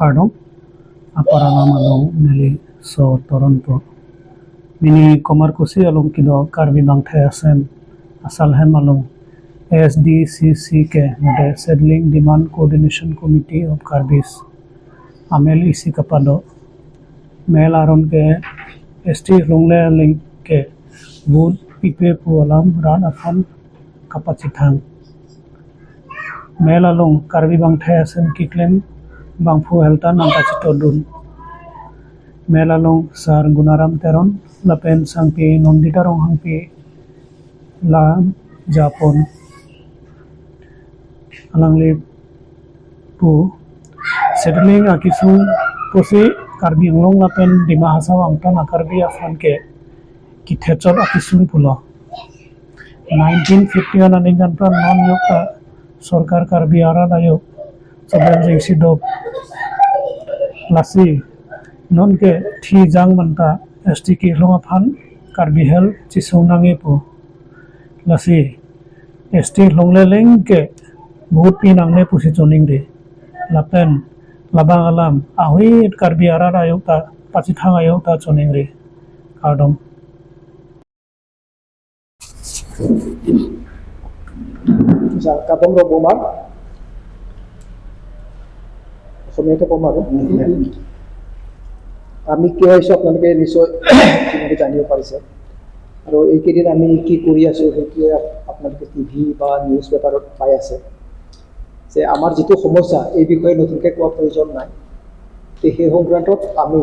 Kardom apar alam along neli so Toronto mini Kamarkuchi along kido Karbi Bangthai Assam asalhem along SDCCK nade Settling Demand Coordination Committee of Karbis amel isi kapado mel aron ke ST longle ling ke vote pipe pu alam ran afan kapachithang mel along Karbi Bangthai Assam kiklem bangphu heltan angkachito dun mel along sar Gunaram Teron lapen sangpi Nondita Ronghangpi la Japon alangli pu settling akisung posi Karbi Anglong lapen Dima Hasao angtan akarbi afan ke kithechot akisung pulo 1951 aningan pra non yokta sarkar Karbi aran ayok chobel jingsi dop lasi non ke thi jang manta ST ki hlong aphan Karbi hel chisung nange pu lasi ST hlongle leng ke বহুত pi nangne pusi choning ri lapen labang alam ahui Karbi arar ayok ta pachithang ayok ta choning ri kardom. কাদম বোমাৰ অসমীয়াতে ক'ম আৰু আমি কিয় আহিছোঁ আপোনালোকে নিশ্চয় ইতিমধ্যে জানিব পাৰিছে আৰু এইকেইদিন আমি কি কৰি আছোঁ সেইটোৱে আপোনালোকে টিভি বা নিউজ পেপাৰত পাই আছে যে আমাৰ যিটো সমস্যা এই বিষয়ে নতুনকৈ কোৱা প্ৰয়োজন নাই। সেই সংক্ৰান্তত আমি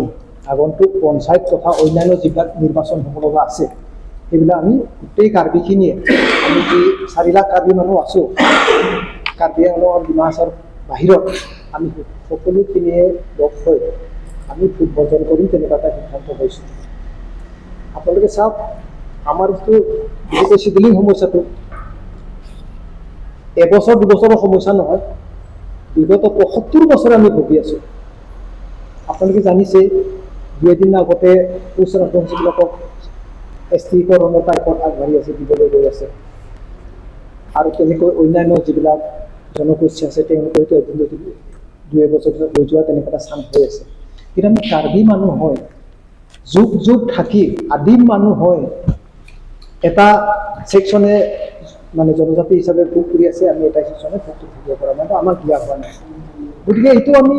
আগন্তুক পঞ্চায়ত তথা অন্যান্য যিবিলাক নিৰ্বাচন হ'ব লগা আছে সেইবিলাক আমি গোটেই কাৰ্বিখিনিয়ে আমি যি 4 লাখ কাৰ্বি মানুহ আছোঁ কাৰ্বি আংলং আৰু ডিমা হাছাওৰ বাহিৰত আমি সকলোখিনিয়ে লগ হৈ আমি ভোট বৰ্জন কৰিম তেনেকুৱা এটা সিদ্ধান্ত লৈছোঁ। আপোনালোকে চাওক আমাৰ যিটো বিশেষকৈ চিডিলিং সমস্যাটো এবছৰ দুবছৰৰ সমস্যা নহয়, বিগত 75 বছৰ আমি ভুগি আছোঁ। আপোনালোকে জানিছে দুই এদিন আগতে কোচ ৰাজবংশীবিলাকক এছ টিকৰণৰ টাইপত আগবাঢ়ি আছে, দিবলৈ গৈ আছে আৰু তেনেকৈ অন্যান্য যিবিলাক জনগোষ্ঠী আছে তেওঁলোকে হয়তো এদিন দুই এবছৰ পিছত হৈ যোৱা তেনেকুৱা এটা চান্স হৈ আছে। কিন্তু আমি কাৰ্বি মানুহ হয় যুগ যুগ থাকি আদিম মানুহ হয় এটা ছেকশ্যনে মানে জনজাতি হিচাপে ভোগ কৰি আছে, আমি এটা ছেকশ্যনে ভোগ কৰি থাকিব পৰা নাই, আমাক দিয়া হোৱা নাই। গতিকে এইটো আমি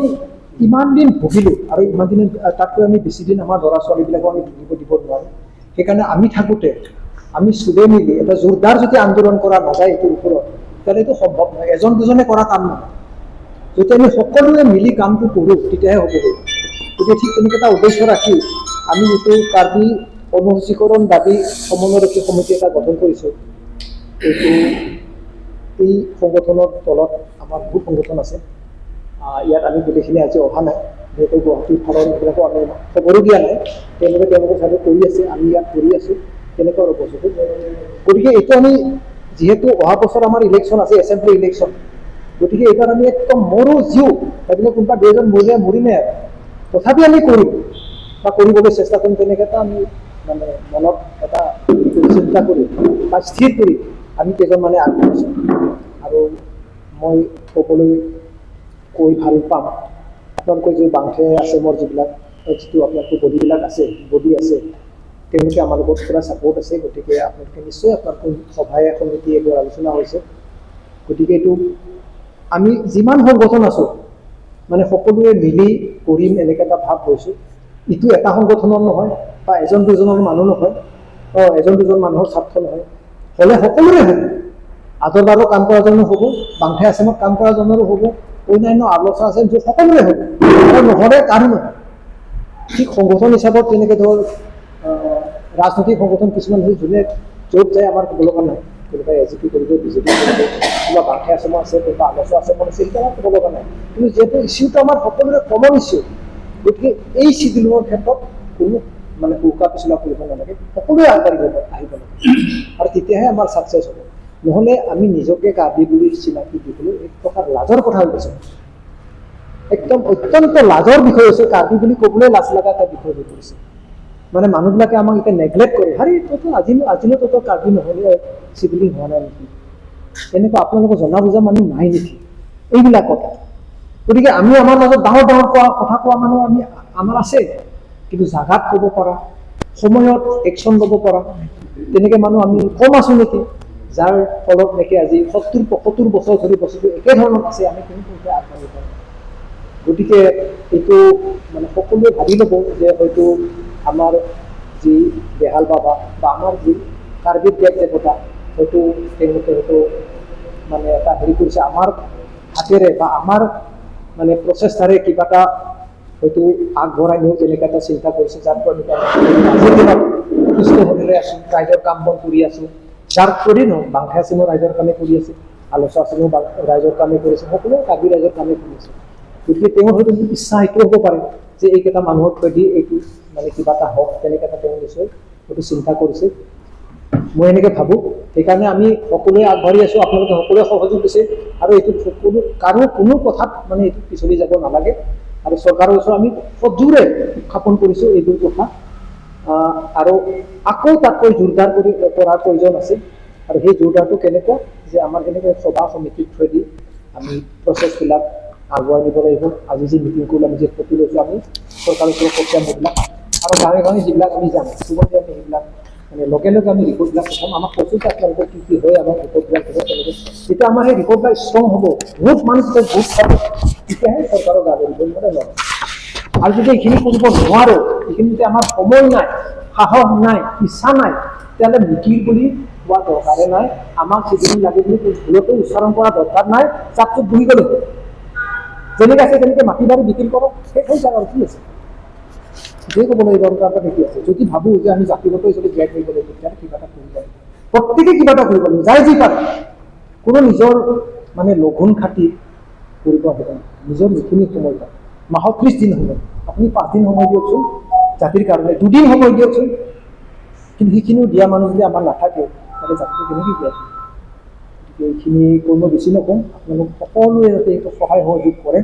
ইমান দিন ভুগিলোঁ আৰু ইমান দিন তাতকৈ আমি বেছি দিন আমাৰ ল'ৰা ছোৱালীবিলাকো আমি ভুগিব দিব নোৱাৰোঁ। সেইকাৰণে আমি থাকোঁতে আমি চবে মিলি এটা জোৰদাৰ যদি আন্দোলন কৰা নাযায় এইটোৰ ওপৰত তেতিয়াহ'লে এইটো সম্ভৱ নহয়, এজন দুজনে কৰা কাম নহয়। যদি আমি সকলোৱে মিলি কামটো কৰোঁ তেতিয়াহে হ'বগৈ। গতিকে ঠিক তেনেকৈ এটা উদ্দেশ্য ৰাখি আমি যিটো কাৰ্বি অনুসূচীকৰণ দাবী সমন্বয়ৰক্ষী সমিতি এটা গঠন কৰিছোঁ, এইটো এই সংগঠনৰ তলত আমাৰ বহুত সংগঠন আছে। ইয়াত আমি গোটেইখিনি আজি অহা নাই, বিশেষকৈ গুৱাহাটীৰ ফালৰ এইবিলাকো আমি খবৰো দিয়া নাই, তেওঁলোকে তেওঁলোকৰ চাগে কৰি আছে, আমি ইয়াত কৰি আছোঁ তেনেকুৱা আৰু বস্তুটো। গতিকে এইটো আমি যিহেতু অহা বছৰ আমাৰ ইলেকশ্যন আছে, এছেম্বলি ইলেকশ্যন, গতিকে এইবাৰ আমি একদম মৰো জিও লাগিলে কোনোবা দুই এজন মৰিলে মৰিমে আৰু তথাপি আমি কৰিম বা কৰিবলৈ চেষ্টা কৰিম। তেনেকৈ এটা আমি মানে মনত এটা চিন্তা কৰি বা স্থিৰ কৰি আমি কেইজনমানে আগবাঢ়িছোঁ। আৰু মই ক'বলৈ কৈ ভাল পাম আপোনালোকৰ যি বাংঠে আছে মোৰ যিবিলাক যিটো আপোনালোকৰ বডিবিলাক আছে, বডি আছে, তেওঁলোকে আমাৰ লগত পূৰা ছাপৰ্ট আছে। গতিকে আপোনালোকে নিশ্চয় আপোনালোকৰ সভাই সমিতি এইবোৰ আলোচনা হৈছে। গতিকে এইটো আমি যিমান সংগঠন আছোঁ মানে সকলোৱে মিলি কৰিম এনেকৈ এটা ভাৱ হৈছোঁ। ইটো এটা সংগঠনৰ নহয় বা এজন দুজনৰ মানুহ নহয়, এজন দুজন মানুহৰ স্বাৰ্থ নহয়, হ'লে সকলোৰে হ'ব। আদৰবাৰৰ কাম কৰাজনো হ'ব, বাংঠে আছামত কাম কৰাজনৰো হ'ব, অন্যান্য আলোচনা আছে সকলোৰে হ'ব, আৰু নহ'লে কাৰো নহয়। ঠিক সংগঠন হিচাপত তেনেকৈ ধৰ ৰাজনৈতিক সংগঠন কিছুমান আছে যোনে য'ত যায় আমাৰ ক'ব লগা নাই, কোনোবাই এ জি পি কৰিব, বিজেপি কৰিব, কোনোবা বাংঠে আছামো আছে, কোনোবা আলোচনা আছামত আছে, সেইটো আমাৰ ক'ব লগা নাই। কিন্তু যিহেতু ইছ্যুটো আমাৰ সকলোৰে কমন ইছ্যু, গতিকে এই চিডিউলৰ ক্ষেত্ৰত কোনো মানে হুকা পিছলা কৰিব নালাগে, সকলোৱে আগবাঢ়িব আহিব লাগে আৰু তেতিয়াহে আমাৰ ছাকচেছ হ'ব। নহ'লে আমি নিজকে কাৰ্বি বুলি চিনাকি দিবলৈ এক প্ৰকাৰ লাজৰ কথা হৈ গৈছে, একদম অত্যন্ত লাজৰ বিষয় হৈছে। কাৰ্বি বুলি ক'বলৈ লাজ লগা এটা বিষয় হৈ পৰিছে। মানে মানুহবিলাকে আমাক এতিয়া নেগলেক্ট কৰে, হাৰে তইতো আজিনো তই কাৰ্বি নহ'লে চিভিলিং হোৱা নাই নেকি, তেনেকুৱা আপোনালোকৰ জনা বুজা মানুহ নাই নেকি, এইবিলাক কথা। গতিকে আমি আমাৰ মাজত ডাঙৰ ডাঙৰ কোৱা কথা কোৱা মানুহ আমি আমাৰ আছে, কিন্তু জাগাত ক'ব পৰা, সময়ত একশ্যন ল'ব পৰা তেনেকৈ মানুহ আমি কম আছোঁ নেকি, যাৰ ফলত নেকি আজি 70-75 বছৰ ধৰি বস্তুটো একেধৰণত আছে, আমি কোনো পৰ্যায়ে আগবাঢ়িব পৰা নাই। গতিকে এইটো মানে সকলোৱে ভাবি ল'ব যে হয়তো আমাৰ যি বেহাল বাবা বা আমাৰ যি কাৰ্বি দেৱ দেৱতা, হয়তো তেওঁলোকে হয়তো মানে এটা হেৰি কৰিছে, আমাৰ হাতেৰে বা আমাৰ মানে প্ৰচেষ্টাৰে কিবা এটা হয়তো আগবঢ়াই নিওঁ তেনেকুৱা এটা চিন্তা কৰিছে, যাৰ ফলত নেকি আমি আজিৰ দিনত সুস্থ শৰীৰে আছোঁ, ৰাইজৰ কাম বন কৰি আছোঁ। যাৰ কৰি নহওক, বাংঠা আছিমো ৰাইজৰ কামে কৰি আছে, আলোচা আছিমো ৰাইজৰ কামে কৰিছে, সকলোৱে কাৰ্বি ৰাইজৰ কামে কৰি আছে। গতিকে তেওঁৰ হয়তো ইচ্ছা এইটো হ'ব পাৰে যে এইকেইটা মানুহৰ থ্ৰুৱেদি এইটো মানে কিবা এটা হওক, তেনেকৈ এটা তেওঁ নিশ্চয় হয়তো চিন্তা কৰিছে, মই এনেকৈ ভাবোঁ। সেইকাৰণে আমি সকলোৱে আগবাঢ়ি আছোঁ, আপোনালোকে সকলোৱে সহযোগ দিছে আৰু এইটোত সকলো কাৰো কোনো কথাত মানে এইটো পিছলি যাব নালাগে। আৰু চৰকাৰৰ ওচৰত আমি সজোৰে উত্থাপন কৰিছোঁ এইবোৰ কথা, আৰু আকৌ তাতকৈ জোৰদাৰ কৰি কৰাৰ প্ৰয়োজন আছে। আৰু সেই জোৰদাৰটো কেনেকুৱা যে আমাৰ কেনেকৈ সভা সমিতিৰ থ্ৰুৱেদি আমি প্ৰচেছবিলাক আগুৱাই নিব লাগিব। আজি যি মিটিং কৰিলোঁ, আমি যি ফটো লৈছোঁ, আমি চৰকাৰৰ ওচৰত পঠিয়াম সেইবিলাক, আৰু গাঁৱে গাঁৱে যিবিলাক আমি যাম চবতে আমি সেইবিলাক মানে লগে লগে আমি ৰিপৰ্টবিলাক পঠাম। আমাক কৈছোঁ যে আপোনালোকৰ কি কি হয়, আমাক ৰিপৰ্টবিলাক দিব। তেনেকৈ যেতিয়া আমাৰ সেই ৰিপৰ্টবিলাক ষ্ট্ৰং হ'ব, বহুত মানুহ যেতিয়া গোট খাব, তেতিয়াহে চৰকাৰৰ গা ধৰিব, নহ'লে নহয়। আৰু যদি এইখিনি কৰিব নোৱাৰোঁ, এইখিনি যদি আমাৰ সময় নাই, সাহস নাই, ইচ্ছা নাই, তেতিয়াহ'লে মিতিৰ বুলি কোৱা দৰকাৰে নাই। আমাক যিখিনি লাগে বুলি ভুলতো উচ্চাৰণ কৰা দৰকাৰ নাই। চাপচুপ বহি গ'লে হ'ল, যেনেকৈ আছে তেনেকৈ মাটি বাৰী বিক্ৰী কৰক, শেষ হৈ যাওক, আৰু কি আছে? সেইটোৱে ক'ব লাগিব। আৰু তাৰ পৰা কি আছে? যদি ভাবোঁ যে আমি জাতিগত হিচাপে জীয়াই থাকিব লাগিব, তেতিয়াহ'লে কিবা এটা কৰিব লাগিব, প্ৰত্যেকে কিবা এটা কৰিব লাগিব, যাই যি পাৰে। কোনো নিজৰ মানে লঘোণ খাটি কৰিব হ'ব নাই। নিজৰ যিখিনি সময় পায়, মাহত 30 দিন সময়, আপুনি 5 দিন সময় দিয়কচোন জাতিৰ কাৰণে, দুদিন সময় দিয়কচোন, কিন্তু সেইখিনিও দিয়া মানুহ যদি আমাৰ নাথাকে, তেতিয়াহ'লে জাতিটো কেনেকৈ জীয়াই থাকিব? গতিকে এইখিনি কৈ মই বেছি নকওঁ। আপোনালোক সকলোৱে যাতে এইটো সহায় সহযোগ কৰে,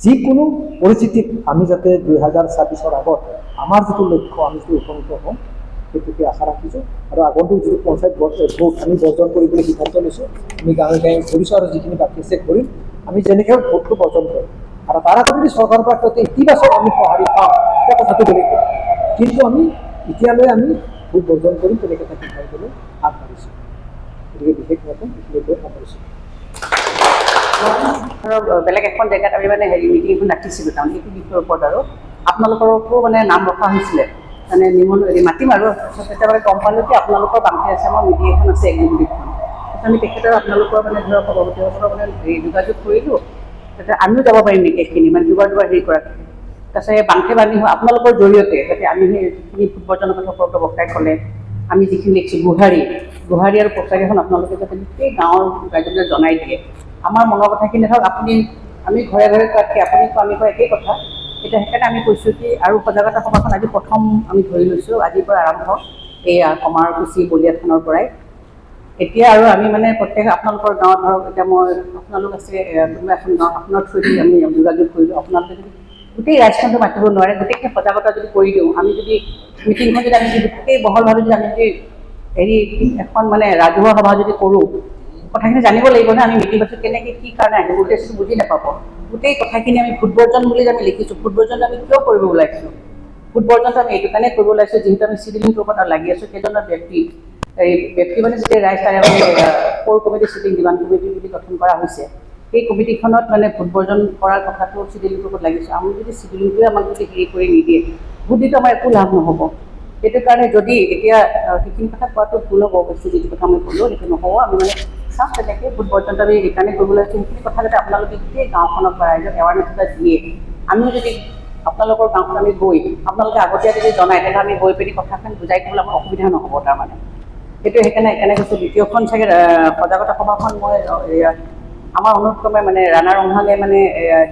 যিকোনো পৰিস্থিতিত আমি যাতে 2026ৰ আগত আমাৰ যিটো লক্ষ্য, আমি যিটো উপনীত হ'ম, সেইটোকে আশা ৰাখিছোঁ। আৰু আগন্তুক যিটো পঞ্চায়ত ভোট আমি বৰ্জন কৰিবলৈ সিদ্ধান্ত লৈছোঁ, আমি গাঁৱে গাঁৱে ঘূৰিছোঁ আৰু যিখিনি বাকী আছে ঘূৰিম। আমি যেনেকৈ হওক ভোটটো বৰ্জন কৰিম। আৰু তাৰ আগত যদি চৰকাৰৰ পৰা কিবা ইতিবাচক আমি সঁহাৰি পাওঁ, তেতিয়া কথাটো বেলেগ হ'ব। কিন্তু আমি এতিয়ালৈ আমি ভোট বৰ্জন কৰিম, তেনেকৈ এটা সিদ্ধান্তলৈ আগবাঢ়িছোঁ। গতিকে বিশেষ নকওঁ, এইখিনি কৈ সামৰিছোঁ। ধৰক বেলেগ এখন জেগাত আমি মানে হেৰি মিটিং এখন ৰাখিছিলোঁ, তাৰমানে এইটো বিষয়ৰ ওপৰত, আৰু আপোনালোকৰকো মানে নাম ৰখা হৈছিলে, মানে নিমন হেৰি মাতিম। আৰু তাৰপিছত তেতিয়া মানে গম পালোঁ কি আপোনালোকৰ বাংঠে আছে, আমাৰ মিটিং এখন আছে এগ্ৰিমেণ্টখন। তাৰপিছত আমি তেখেতৰ আপোনালোকৰ মানে ধৰক সভাপতিসকলৰ মানে হেৰি যোগাযোগ কৰিলোঁ, তেতিয়া আমিও যাব পাৰিম নেকি এইখিনি মানে দুবাৰ দুবাৰ হেৰি কৰাতকৈ। তাৰপিছত এই বাংঠে বান্ধি আপোনালোকৰ জৰিয়তে যাতে আমি সেই যিখিনি ভোট বৰ্জনৰ কথা ওপৰত বক্তাই ক'লে, আমি যিখিনি লিখিছোঁ গোহাৰি গোহাৰি আৰু পোষ্টাৰ কেইখন আপোনালোকে যাতে গোটেই গাঁৱৰ ৰাইজক জনাই দিয়ে আমাৰ মনৰ কথাখিনি। ধৰক আপুনি আমি ঘৰে ঘৰে কোৱাতকৈ আপুনি কোৱা আমি কোৱা একেই কথা এতিয়া। সেইকাৰণে আমি কৈছোঁ কি আৰু সজাগতা সভাখন আজি প্ৰথম আমি ধৰি লৈছোঁ, আজিৰ পৰা আৰম্ভ এইয়া কমাৰকুচি বলিয়াথানৰ পৰাই। এতিয়া আৰু আমি মানে প্ৰত্যেক আপোনালোকৰ গাঁৱত ধৰক এতিয়া মই আপোনালোক আছে কোনোবা এখন গাঁৱত আপোনাৰ থ্ৰুদি আমি যোগাযোগ কৰিলোঁ, আপোনালোকে যদি গোটেই ৰাইজখনটো মাতিব নোৱাৰে, গোটেইখিনি সজাগতা যদি কৰি দিওঁ, আমি যদি মিটিংখন যদি আমি যদি গোটেই বহলভাৱে যদি আমি যদি হেৰি এখন মানে ৰাজহুৱা সভা যদি কৰোঁ, কথাখিনি জানিব লাগিব ন। আমি মিটিং পাতিছোঁ কেনেকৈ কি কাৰণে আহিব, উদ্দেশ্যটো বুজি নাপাব। গোটেই কথাখিনি আমি ভোট বৰ্জন বুলি যে আমি লিখিছোঁ, ভোট বৰ্জনটো আমি কিয় কৰিব ওলাইছোঁ? ভোট বৰ্জনটো আমি এইটো কাৰণে কৰিব ওলাইছোঁ, যিহেতু আমি চিডিলিংটোৰ ওপৰত লাগি আছোঁ। কেইজনৰ ব্যক্তি, এই ব্যক্তি মানে যেতিয়া ৰাইজ, তাৰে মানে ক'ৰ কমিটি চিটিং ডিমাণ্ড কমিটি বুলি গঠন কৰা হৈছে, সেই কমিটিখনত মানে ভোট বৰ্জন কৰাৰ কথাটো চিডিলিংটোৰ ওপৰত লাগিছোঁ। আমি যদি চিডিলিংটোৱে আমাক যদি হেৰি কৰি নিদিয়ে, ভোট দিটো আমাৰ একো লাভ নহ'ব। সেইটো কাৰণে যদি এতিয়া সেইখিনি কথা কোৱাটো ভুল হ'ব অৱশ্যে, যিটো কথা মই ক'লোঁ সেইটো নহ'ব। আমি মানে চাওঁ তেনেকৈ ভোট বৰ্জনটো আমি এইকাৰণে কৰিব ওলাইছোঁ, সেইখিনি কথা যাতে আপোনালোকে গোটেই গাঁওখনক বা ৰাইজক এৱাৰনেছ এটা দিয়ে। আমিও যদি আপোনালোকৰ গাঁওখন আমি গৈ আপোনালোকে আগতীয়া যদি জনায়, তেতিয়াহ'লে আমি গৈ পিনি কথাখিনি বুজাই ক'বলৈ আমাৰ অসুবিধা নহ'ব। তাৰমানে সেইটো সেইকাৰণে সেইকাৰণে কৈছোঁ। দ্বিতীয়খন চাগে সজাগতা সভাখন মই এয়া আমাৰ অনুৰোধক্ৰমে মানে ৰাণা ৰংহাঙে মানে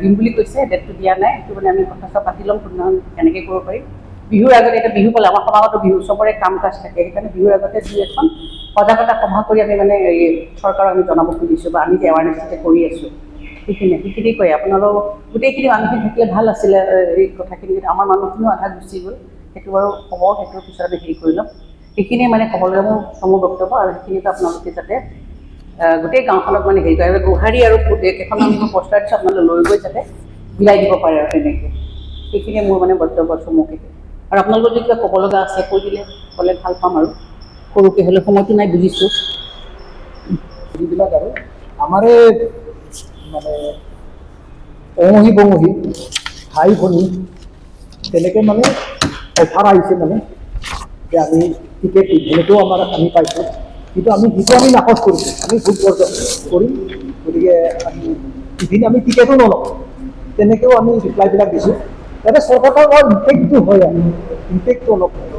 দিম বুলি কৈছে, ডেটটো দিয়া নাই। সেইটো মানে আমি কথা চথা পাতি ল'ম, কোনদিনাখন কেনেকৈ কৰিব পাৰিম। বিহুৰ আগতে, এতিয়া বিহু পালে, আমাৰ সমাগত বিহু, চবৰে কাম কাজ থাকে, সেইকাৰণে বিহুৰ আগতে দুই এখন সজাগতা সভা কৰি আমি মানে এই চৰকাৰক আমি জনাব খুজিছোঁ বা আমি যে এৱাৰনেছ যে কৰি আছোঁ, সেইখিনি সেইখিনি কয়। আপোনালোক গোটেইখিনি মানুহখিনি থাকিলে ভাল আছিলে এই কথাখিনি, কিন্তু আমাৰ মানুহখিনিও আধা গুচি গ'ল। সেইটো বাৰু হ'ব, সেইটোৰ পিছত আমি হেৰি কৰি ল'ম। সেইখিনিয়ে মানে ক'বলগীয়া মোৰ চমু বক্তব্য, আৰু সেইখিনিতো আপোনালোকে যাতে গোটেই গাঁওখনক মানে হেৰি কৰে গোহাৰি আৰু কেইখনমান মই পোষ্টাৰ দিছোঁ, আপোনালোকে লৈ গৈ যাতে বিলাই দিব পাৰে আৰু তেনেকৈ। সেইখিনিয়ে মোৰ মানে বক্তব্য চমুকে। আৰু আপোনালোকৰ যদি কিবা ক'ব লগা আছে কৈ দিলে ক'লে ভাল পাম আৰু, সৰুকৈ হ'লে, সময়টো নাই বুজিছোঁ। যিবিলাক আৰু আমাৰে মানে অঙহী বঙহী, ভাই ভনী, তেনেকৈ মানে অফাৰ আহিছে মানে যে আমি টিকেট দিম, সেনেকৈও আমাৰ আমি পাইছোঁ। কিন্তু আমি সেইটো আমি নাকচ কৰিছোঁ। আমি ভোট বৰ্জন কৰিম, গতিকে আমি ইভিন আমি টিকেটো নলওঁ, তেনেকৈও আমি ৰিপ্লাইবিলাক দিছোঁ, যাতে চৰকাৰৰ ইম্পেক্টটো হয় আৰু ইম্পেক্টটো অলপ হয়।